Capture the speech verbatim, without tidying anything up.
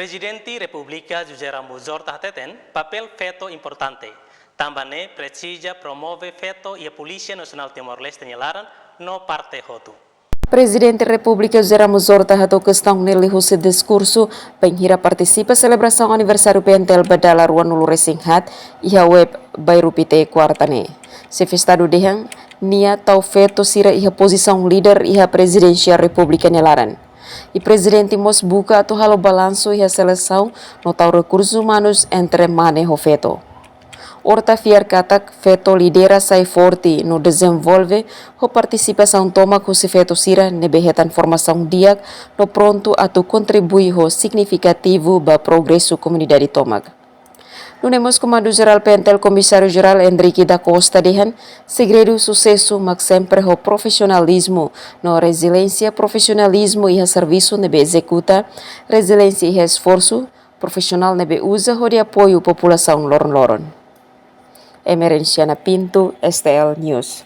Prezidente Repúblika José Ramos Horta hateten papél feto importante, tanba ne'e presiza promove feto iha Polísia Nasionál Timor-Leste nia laran no parte hotu. Prezidente Repúblika José Ramos Horta hato'o kestaun ne'e liuhusi diskursu bainhira partisipa selebrasaun aniversáriu P N T L ba dala ruanulu resin haat iha web Bairru Pité, kuarta ne'e. Xefe Estadu dehan, nia tau feto sira iha pozisaun líder iha Prezidénsia Repúblika nia laran. I Prezidente mós buka atu halo balansu iha selesaun no tau rekursus umanus entre mane ho feto. Horta fiar katak feto lidera sai forte no dezenvolve ho partisipasaun tomak husi feto sira ne'ebé hetan formasaun di'ak no prontu atu kontribui ho signifikativu ba progresu komunidade tomak. Nune'e mós Komandu Jerál P N T L Komisáriu Jerál Henrique da Costa dehan, segredu susesu mak sempre ho profisionalizmu no reziliénsia, profisionalizmu iha servisu ne'ebé ezekuta, reziliénsia iha esforsu, profisionál ne'ebé uza hodi apoiu populasaun loron-loron. Emerenciana Pinto, S T L News.